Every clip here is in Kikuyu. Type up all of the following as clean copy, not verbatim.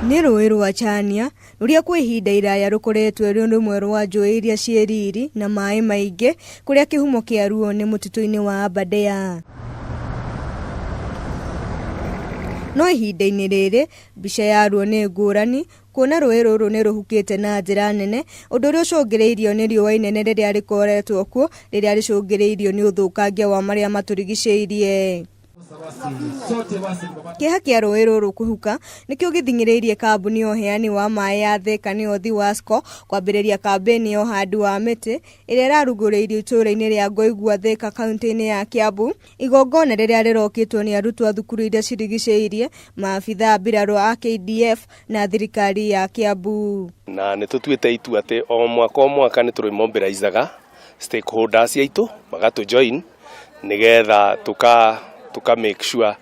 Nĩ rũĩ rwa Chania rũrĩa kwa ihinda iraya rũkoretwo rwĩ rũmwe rwa njũĩ iria ciĩ riri na maĩ maingĩ kũrĩa kĩhumo kĩaruo nĩ mũtitũ-inĩ wa Aberdare. No ihinda-inĩ rĩrĩ mbica yaruo nĩ ngũrani kuona rũĩ rũrũ nĩ rũhukĩte na njĩra nene ũndũ ũrĩa ũcũngĩrĩirio nĩ riũa inene rĩrĩa rĩkoretwo kuo rĩrĩa rĩcũngĩrĩirio nĩ ũthũkangia wa marĩa matũrigicĩirie. Kĩeha kĩa rũĩ rũrũ kũhuka nĩkĩo gĩthing'ĩrĩirie kambuni ya ũheani wa maĩ ya Thika nĩyo Thiwasco kwambĩrĩria kambĩini ya ũhandi wa mĩtĩ ĩrĩa ĩrarugũrĩirio itũũra-inĩ rĩa Ngoigua Thika kaunti-inĩ ya Kiambu. Igongona rĩrĩa rĩrokĩtwo nĩ arutwo a thukuru iria cirigicĩirie, maabithaa a mbirarũ a KDF na thirikari ya Kiambu. Na nĩ tũtuĩte itua atĩ o mwaka o mwaka nĩ tũrĩmobilizaga stakeholders aitũ magatũ join nĩgetha tũka make sure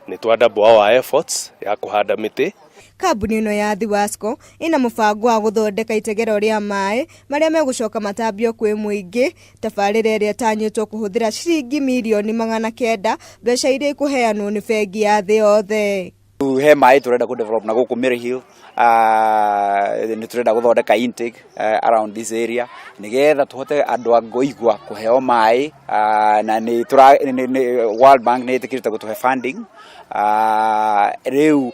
nĩ twa double our efforts ya kũhanda mĩtĩ. Kambuni ĩno ya Thiwasco ĩna mũbango wa gũthondeka itegero rĩa maĩ marĩa megũcoka matambio kwĩ mũingĩ, tabarĩra ĩrĩa ĩtanyĩtwo kũhũthĩra ciringi mirioni 900 mbeca iria ikũheanwo nĩ bengi ya thĩ yothe. He maĩ tũrenda kũ develop na gũkũ Maryhill, nĩ tũrenda gũthondeka intake around this area nĩgetha tũhote andũ a Ngoigua kũheo maĩ, na nĩ tũra, World Bank nĩ ĩtĩkĩrĩte gũtũhe funding. Rĩu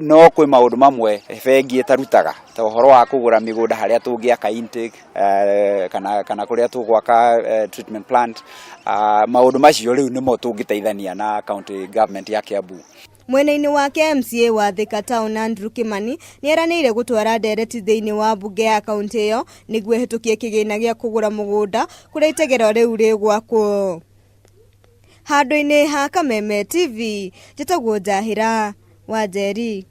no kwĩ maũndũ mamwe bengi ĩtarutaga ta ũhoro wa kũgũra mĩgũnda harĩa tũngĩaka intake, kana kũrĩa tũgwaka treatment plant. Maũndũ macio rĩu nĩmo tũngĩteithania na county government ya Kiambu. Mwena-inĩ wake MCA wa Thika Town Andrew Kimani nĩ eranĩire gũtwara ndereti thĩinĩ wa mbunge ya kaunti ĩyo nĩguo ĩhĩtũkie kĩgĩna gĩa kũgũra mũgũnda kũrĩa itegero rĩu rĩgwakwo. Handũ-inĩ ha Kameme TV, njĩtagwo Njahĩra Wanjeri.